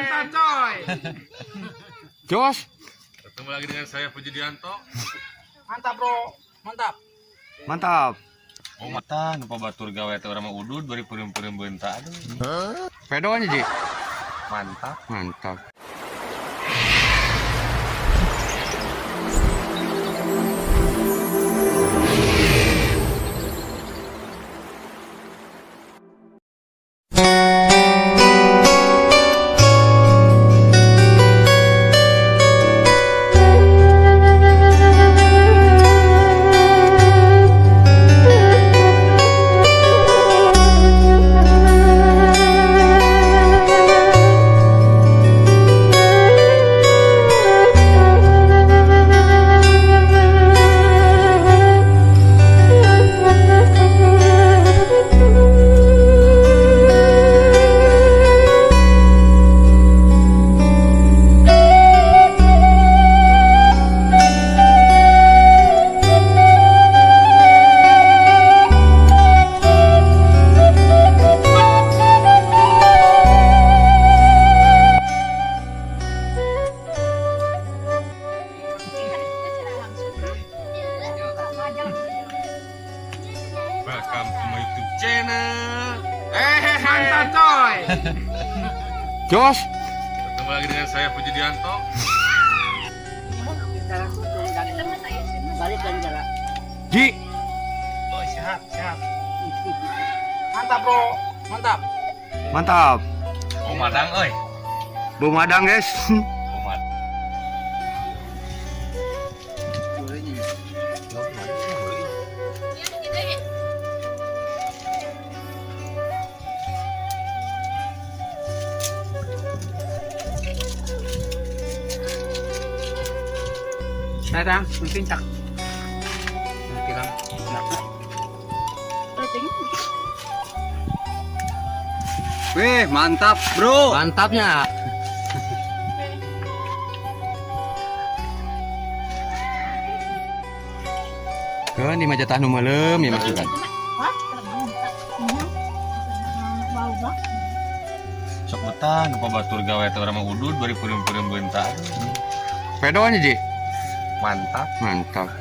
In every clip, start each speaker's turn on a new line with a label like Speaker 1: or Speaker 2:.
Speaker 1: Mantap coy.
Speaker 2: Jos.
Speaker 3: Ketemu lagi dengan saya Puji Dianto.
Speaker 1: Mantap bro. Mantap.
Speaker 2: Mantap.
Speaker 3: Oh mata, lupa batur gawe teh urang mah udud bari peureum-peureum beunta. Aduh.
Speaker 2: Pedonya Ji.
Speaker 3: Mantap.
Speaker 2: Mantap.
Speaker 3: Welcome to my YouTube channel.
Speaker 1: Mantap coy.
Speaker 2: Jos.
Speaker 3: Ketemu lagi dengan saya Puji Dianto.
Speaker 4: Balik dan jalan.
Speaker 2: Ji.
Speaker 1: Oh, sehat, sehat. Mantap bro. Mantap.
Speaker 2: Mantap.
Speaker 3: Oh madang euy.
Speaker 2: Bau madang guys.
Speaker 3: Oh madang.
Speaker 1: Datang, mungkin tak. Nanti lang.
Speaker 2: Wih, mantap bro. Mantapnya. Kan di majatah nu meuleum ya masukan.
Speaker 3: Sok betah lupa batur gawe teh urang mah udud bari peureum-peureum beunta. Aduh.
Speaker 2: Pedonya Ji.
Speaker 3: Mantap.
Speaker 2: Mantap.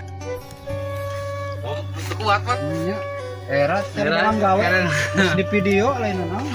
Speaker 3: Oh, kuat, Pak.
Speaker 5: Era dalam gawe di video lain naon.